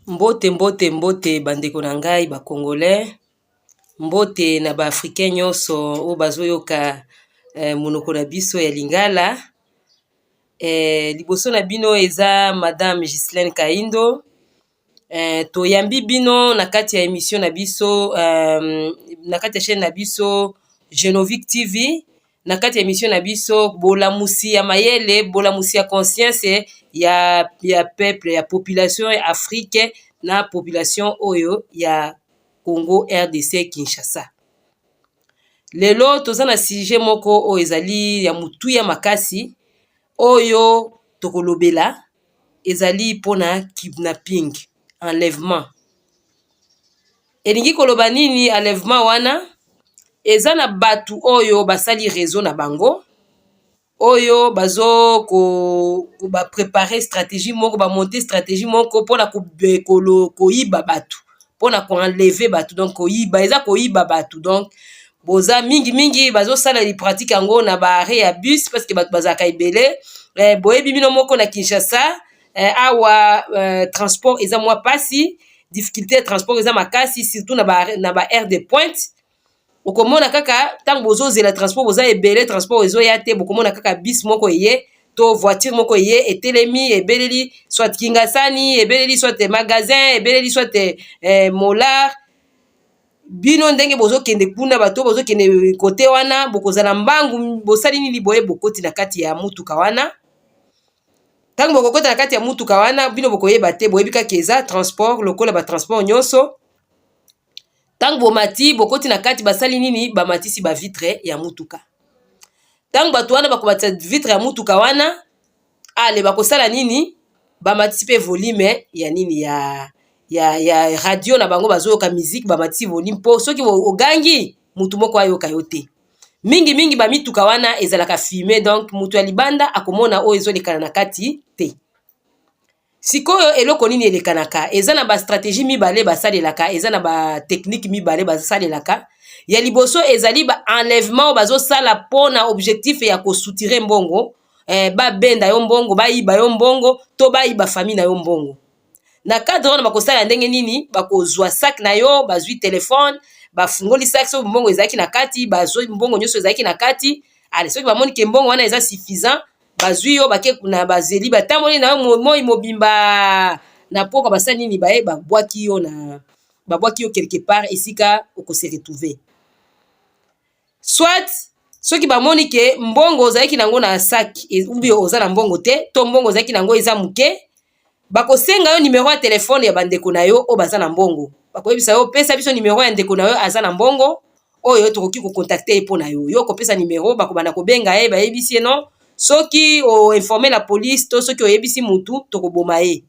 Mbote mbote mbote ba ndeko na ngai ba congolais, mbote na ba africain nyonso oyo bazoyoka monoko na biso ya lingala. Liboso na bino eza madame Ghislaine Kaindo. Toyambi bino na kati ya emission na biso, na kati ya chaîne na biso Genovic TV, na kati ya emission na biso bolamusi ya mayele, bolamusi ya conscience ya peuple, ya population ya Afrique na population oyo ya Congo RDC Kinshasa. Lelo toza na sujet moko oyo ezali ya motuya makasi oyo tokolobela, ezali mpona kidnapping, enlèvement. Elingi koloba nini enlèvement wana? Eza na bato oyo basali réseau na bango oyo bazo ko baprépare stratégie moko, bamonte stratégie moko mpona koyiba bato, mpona koenlever bato. Donc koyiba eza koyiba bato. Donc boza mingimingi bazosala pratique yango na baarrêt ya bus, parce que bato bazalaka ebele. Boyebi bino moko na Kinshasa awa, transport eza mwa pasi, difficulté ya transport eza makasi, surtout na ba heure de pointe. Okomona kaka ntango bozozela transport, boza ebele, transport ezoya te, bokomona kaka bus moko eye to voiture moko eye, etelemi, ebeleli soit Kingasani, ebeleli soit Magasin, ebeleli soit Molar. Bino ndenge bozokende kuna, bato bozokende kote wana, bokozala mbangu. Bosali nini? Boye bokoti na kati ya mutuka wana. Ntango bokokota na kati ya mutuka wana, bino bokoyeba te, boyebi kaka eza transport lokola batransport nyonso. Ntango bomati, bokoti na kati, basali nini? Bamatisi bavitre ya mutuka. Ntango bato wana bakomatisa vitre ya mutuka wana, ale bakosala nini? Bamatisi mpe volume ya nini, ya radio na bango, bazoyoka musique, bamatisi volume mpo soki ogangi, mutu moko ayoka yo te. Mingimingi bamituka wana ezalaka fumé, donc mutu ya libanda akomona oyo ezolekana na kati te. Sikoyo eloko nini elekanaka? Eza na bastratégie mibale basalelaka, eza na batechnique mibale basalelaka. Ya liboso ezali ba enlèvement oyo bazosala mpona objectif ya kosoutirer mbongo, babenda yo mbongo, bayiba yo mbongo to bayiba famille na yo mbongo. Na cadre wana bakosala ndenge nini? Bakozwa sac na yo, bazwi telefone, bafungoli sac, soki mbongo ezalaki na kati, bazwi mbongo nyonso ezalaki na kati. Ale soki bamoni ke mbongo wana eza suffisant, bazwi yo, bake na bazeli, batamboli na yo moi mobimba. Na pokwa basali nini? Baye babwaki yo na babwaki yo quelque part esika okose retrouver. Soit soki bamoni ke mbongo ozalaki nango na sac ou bien oza na mbongo te, to mbongo ozalaki nango eza moke, bakosenga yo numero ya telefone ya bandeko na yo oyo baza na mbongo. Bakoyebisa yo: "Pesa biso numero ya ndeko na yo aza na mbongo oyo tokoki kocontacter ye mpo na yo." Yo kopesa numero, bakobanda kobenga ye, bayebisi ye: "Non, soki oinforme la police to soki oyebisi mutu, tokoboma ye."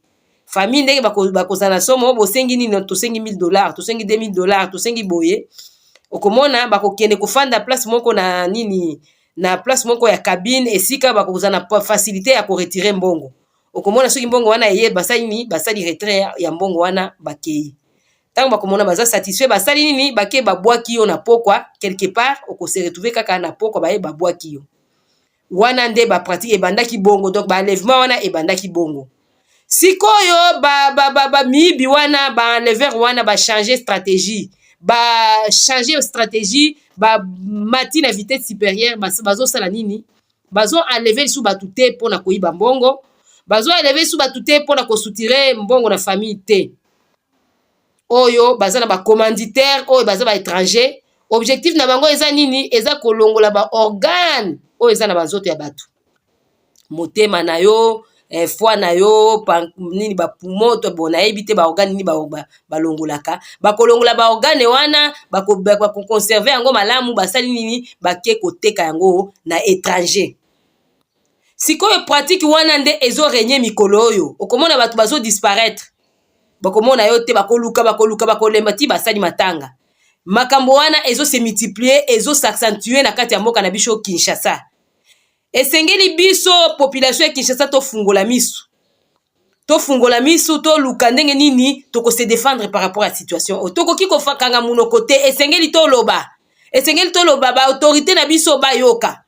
Famille ndenge bakozala na somo: "Bosengi nini?" "Tosengi 1000 $, tosengi 2000 $, tosengi boye." Okomona bakokende kofanda place moko na nini, na place moko ya cabine, esika bakozala na facilité ya koretirer mbongo. Okomona soki mbongo wana eye, basali nini? Basali retrait ya mbongo wana, bakei. Ntango bakomona baza satisfait, basali nini? Bake babwaki yo na pokwa quelque part, okose retrouver kaka na pokwa, baye babwaki yo wana. Nde bapratique ebandaki bongo, donc baenlèvement wana ebandaki bongo. Sikoyo bamiyibi wana, baenleveur wana, bachange stratégie, bachange stratégie, bamati na vitesse supérieure. Bazosala nini? Bazo enlever lisusu bato te mpona koyiba mbongo, bazo enlever lisusu bato te mpona kosoutirer mbongo na famille te. Oyo baza na bacommanditaire oyo baza baétranger, objectif na bango eza nini? Eza kolongola baorgane oyo eza na banzoto ya bato: motema na yo, foie na yo, nini, bapoumon to bon, nayebi te baorgane nini balongolaka. Bakolongola baorgane wana, bakoconserver yango malamu. Basali nini? Bake koteka yango na étranger. Sikoyo pratique wana nde ezorégner mikolo oyo. Okomona bato bazodisparaître, bakomona yo te, bakoluka, bakoluka, bakolemba ti basali matanga. Makambo wana ezose multiplier, ezos'accentuer na kati ya mboka na biso Kinshasa. Esengeli biso population ya Kinshasa tofungola misu, tofungola misu, toluka ndenge nini tokose défendre par rapport à situation oyo. Tokoki kokanga monoko te, esengeli toloba, esengeli toloba, baautorité na biso bayoka.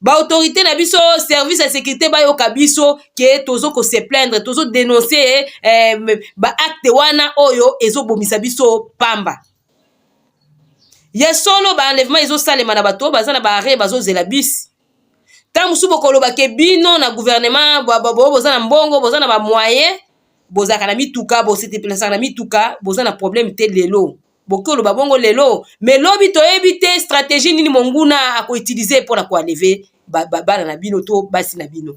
Baautorité na biso, service ya sécurité, bayoka biso ke tozo kose plaindre, tozodénonce baacte wana oyo ezobomisa biso pamba. Ya solo, baenlèvement ezosalema na bato oyo baza na baarrêt, bazozela bus. Ntango mosusu bokoloba ke bino na gouvernement boza na mbongo, boza na bamoyen, bozalaka na mituka, bosedéplaçaka na mituka, boza na problème te. Lelo bokoki oloba bongo lelo, mais lobi toyebi te stratégie nini monguna akoutiliser mpona koenlever bana na bino to basi na bino.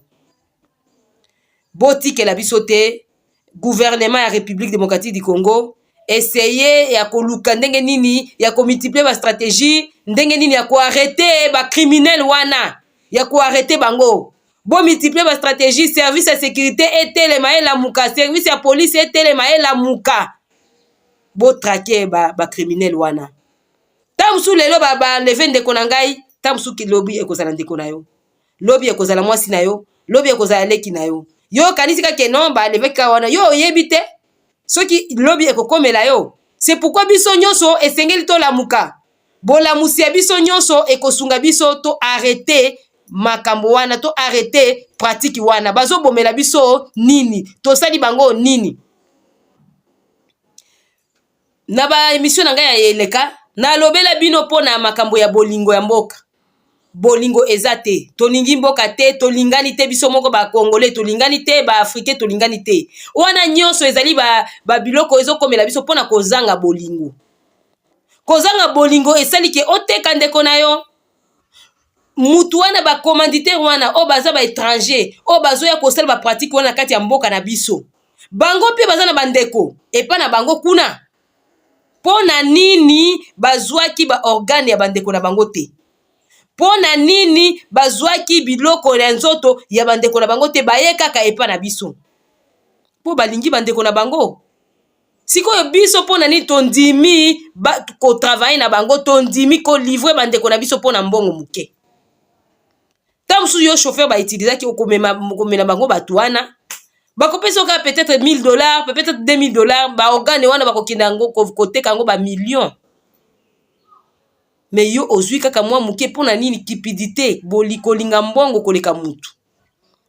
Botikela biso te. Gouvernement ya République démocratique du Congo, essaye ya koluka ndenge nini ya komultiplier bastratégie, ndenge nini ya koarrêter bacriminel wana, ya koarrêter bango. Bomultiplier bastratégie. Service ya sécurité etelema, elamuka. Service ya police etelema, elamuka. Botraquer bacriminel ba wana. Ntango mosusu lelo baenlever ndeko na ngai, ntango mosusu lobi ekozala ndeko na yo, lobi ekozala mwasi na yo, lobi ekozala leki na yo. Yo okanisi kaka non, baenlever kaka wana. Yo oyebi te soki lobi ekokomela yo. C'est pourquoi biso nyonso esengeli tolamuka. Bolamusi ya biso nyonso ekosunga biso to arrêter makambo wana, to arrêter pratique wana. Bazobomela biso nini? Tosali bango nini? Na baémission na ngai ya eleka, nalobela bino mpona makambo ya bolingo ya mboka. Bolingo eza te, tolingi mboka te, tolingani te. Biso moko bacongolais tolingani te, baafricain tolingani te. Wana nyonso ezali babiloko ba ezokomela biso mpona kozanga bolingo. Kozanga bolingo esali ke oteka ndeko na yo. Mutu wana, bacommanditaire wana oyo baza baétranger, oyo bazoya kosala bapratique wana na kati ya mboka na biso, bango mpe baza na bandeko epa na bango kuna. Mpo na nini bazwaki baorgane ya bandeko na bango te? Mpo na nini bazwaki biloko ya nzoto ya bandeko na bango te? Baye kaka epa na biso mpo balingi bandeko na bango. Sikoyo biso, mpo na nini tondimi kotravailler na bango, tondimi kolivrer bandeko na biso mpo na mbongo moke? Ntango mosusu yo chauffeur bautilisaki, okomela bango bato wana, bakopesa kaka peut-être 1000 $, peut-être 2000 $. Baorgane wana bakokende yango koteka yango bamillion, mais yo ozwi kaka mwa moke. Mpo na nini? Cupidité, kolinga mbongo koleka mutu.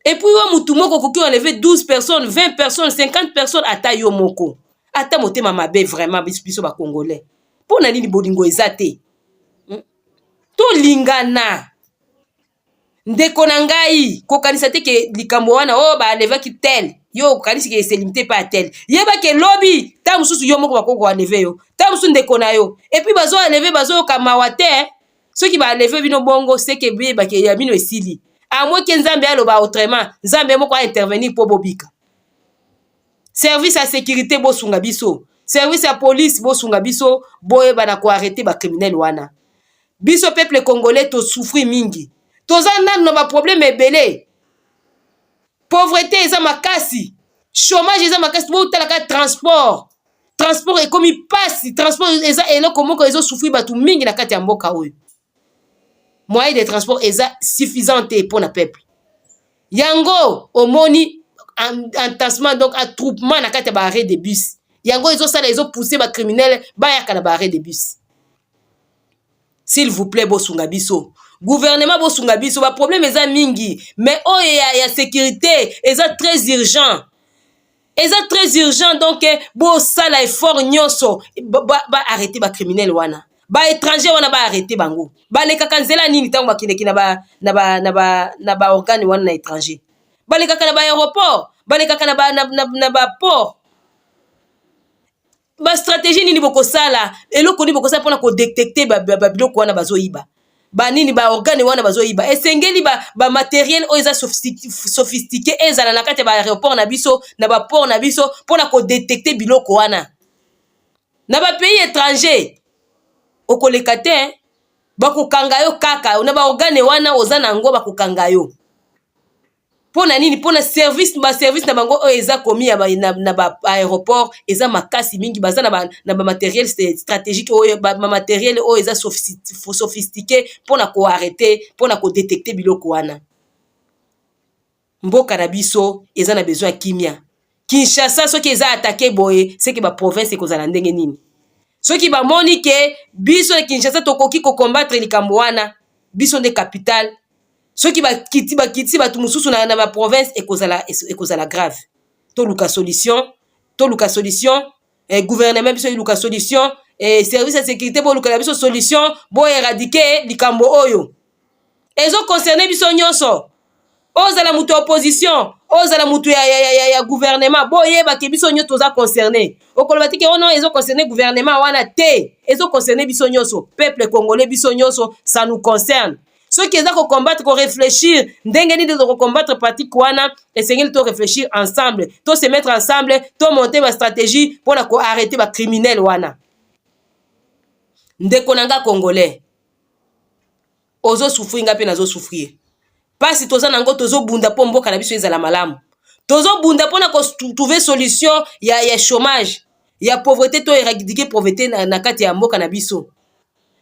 Et puis wa mutu moko okoki enlever 12 personnes, 20 personnes, 50 personnes, ata yo moko. Ata motema mabe vraiment. Biso bacongolais, mpo na nini bolingo eza te? Tolingana, ndeko na ngai. Kokanisa te ke likambo wana oyo baenlevaki tel, yo okanisi ke eselimi te mpe ya tel. Yeba ke lobi ntango mosusu yo moko bakoki koenlever yo, ntango mosusu ndeko na yo. Et puis bazoenlever, bazoyoka mawa te. Soki baenlever bino bongo, seke boyebake ya bino esili, à moins ke Nzambe aloba autrement, Nzambe moko aintervenir mpo bobika. Service ya sécurité, bosunga biso. Service ya police, bosunga biso, boyeba na koarrêter bacriminel wana. Biso peuple congolais tosouffrir mingi, toza nanu na baproblème ebele. Pauvreté eza makasi, chômage eza makasi. Botalaka transport, transport ekomi mpasi. Transport eza eloko moko ezosouffrir bato mingi na kati ya mboka oyo. Moyen de transport eza suffisant te mpo na peuple. Yango omoni entassement, donc attroupement na kati ya baarrêt de bus. Yango ezosala, ezopousser bacriminel bayaka na baarrêt de bus. S'il vous plaît, bosunga biso. Gouvernement, bosunga biso. Baproblème eza mingi, mais oyo ya sécurité eza très urgent, eza très urgent. Donc bosala effort nyonso, baarrêter ba bacriminel wana, baétranger wana, baarrêter bango. Balekaka nzela nini ntango bakendeki na baorgane wana na étranger? Balekaka na baaéroport, balekaka na baport. Bastratégie nini bokosala? Eloko nini bokosala mpona kodétecter babiloko wana bazoyiba? Banini, baorgane wana bazoyiba? Esengeli bamatériel oyo eza sophistiqué ezala na kati ya baaéroport na biso, na baport na biso, mpona kodétecter biloko wana. Na bapays étranger okoleka te, bakokanga yo kaka na baorgane wana oza na yango, bakokanga yo. Mpo na nini? Mpo na service, baservice na bango oyo eza komi ya na baaéroport eza makasi mingi. Baza na bamatériel stratégique oyo, bamatériel oyo eza sophistiqué mpona koarrêter, mpona kodétecter biloko wana. Mboka na biso eza na besoin ya kimia. Kinshasa soki eza attaqué boye, seke baprovince ekozala ndenge nini? Soki bamoni ke biso na Kinshasa tokoki kocombattre likambo wana, biso nde capitale. Soki bakiti, bakiti bato mosusu na baprovince, ekozala grave. Toluka solution, toluka solution. Gouvernement biso eluka solution, service ya sécurité bolukela biso solution, boéradiquer likambo oyo ezoconcerner biso nyonso. Ozala moto ya opposition, ozala moto ya gouvernement, boyebake biso nyonso toza concerné. Okoloba tike ono ezoconcerner gouvernement wana te, ezoconcerner biso nyonso, peuple congolais, biso nyonso, ça nous concerne. Soki eza kocombattre, koréfléchir ndenge nini tokocombattre pratique wana, esengeli toréfléchir ensemble, to se mettre ensemble, tomonter bastratégie mpona koarrêter bacriminel wana. Ndeko na nga congolais, ozosouffrir, nga mpe nazosouffrir. Mpasi toza nango, tozobunda mpo mboka na biso ezala malamu, tozobunda mpona kotrouver solution ya chômage, ya pauvreté, to éradiquer pauvreté na kati ya mboka na biso.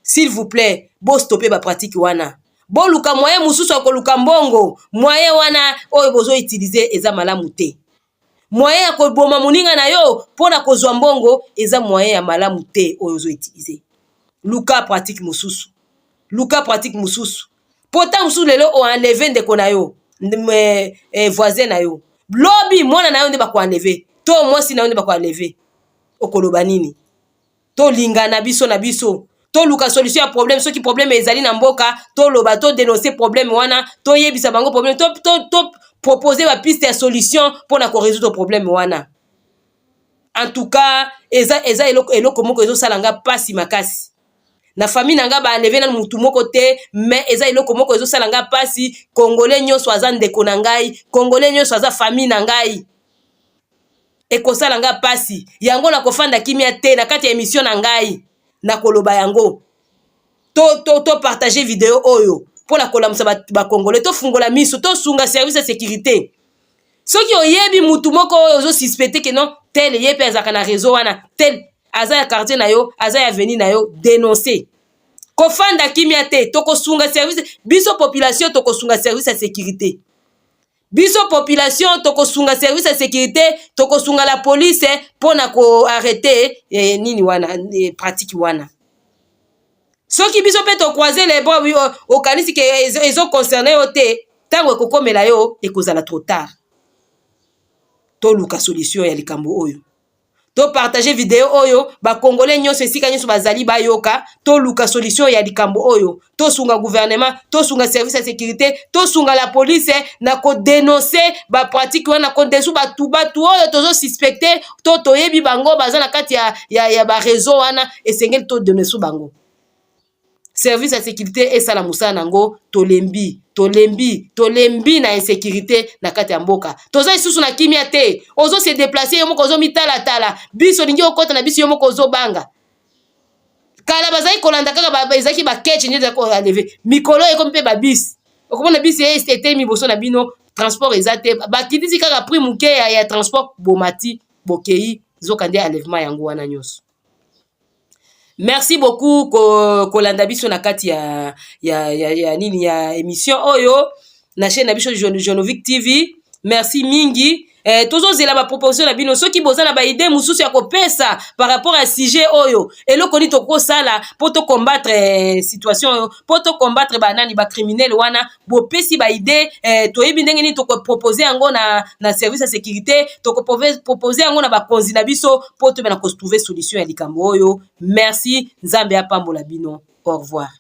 S'il vous plaît, bostopper bapratique wana, boluka moyen mosusu ya koluka mbongo. Moyen wana oyo bozoutiliser eza malamu te. Moyen ya koboma moninga na yo mpona kozwa mbongo eza moyen ya malamu te oyo ozoutiliser. Luka pratique mosusu, luka pratique mosusu, po ntango mosusu lelo oenlever ndeko na yo, voisin na yo, lobi mwana na yo nde bakoenlever, to mwasi na yo nde bakoenlever, okoloba nini? Tolingana biso na biso, toluka solution ya problème. Soki problème ezali na mboka, toloba, todénoncer problème wana, toyebisa bango problème, to proposer bapiste ya solution mpona korésoudre problème wana. En tout cas, eza eloko moko ezosala nga mpasi makasi. Na famille na nga baenlever nanu mutu moko te, mais eza eloko moko ezosala nga mpasi. Congolais nyonso aza ndeko na ngai, congolais nyonso aza famille na ngai. Ekosala nga mpasi yango, nakofanda kimia te. Na kati ya émission na ngai nakoloba yango. To partager vidéo oyo mpona kolamusa bacongolais, tofungola miso, tosunga service ya sécurité. Soki oyebi mutu moko oyo ozosuspecter ke non, tel ye mpe azalaka na réseau wana, tel aza ya quartier na yo, aza ya avenue na yo, dénonce. Kofanda kimia te. Tokosunga service, biso population tokosunga service ya sécurité, biso population tokosunga service ya sécurité, tokosunga la police mpona koarrêter nini wana, pratique wana. Soki biso mpe tocroiser les bras, okanisi ke ezoconcerner yo te, ntango ekokomela yo ekozala trop tard. Toluka solution ya likambo oyo. Topartager vidéo oyo, bacongolais nyonso esika nyonso bazali bayoka. Toluka solution ya likambo oyo, tosunga gouvernement, tosunga service ya sécurité, tosunga la police na kodénoncer bapratique wana, kodesu batu oyo tozosuspecter to toyebi bango baza na kati ya baréseau wana. Esengeli todénoncer bango, service ya sécurité esala mosala nango. Tolembi, tolembi, tolembi na insécurité na kati ya mboka. Toza lisusu na kimia te. Ozose déplacer yo moko, ozomitalatala, biso olingi okɔta na biso, yo moko ozobanga. Kala bazali kolanda kaka, ezalaki baketch nde ezalaki koenlever. Mikolo ekomi mpe babus, okomona bus etelemi liboso na bino, transport eza te, bakitisi kaka prix moke ya transport, bomati, bokei, zoka nde enlèvement yango wana nyonso. Merci beaucoup kolanda ko biso na kati ya nini, ya émission oyo na chaîne na biso Jonovic TV. Merci mingi. Tozozela baproposition na bino. Soki boza na baidée mosusu ya kopesa par rapport ya sujet oyo, eloko nini tokosala mpo tocombattre situation oyo, mpo tocombattre banani, bacriminel wana, bopesi baidée, toyebi ndenge nini tokopropose yango na service ya sécurité, tokopropose yango na bakonzi na biso mpo toyeba na kotrouver solution ya likambo oyo. Merci, Nzambe apambola bino. Au revoir.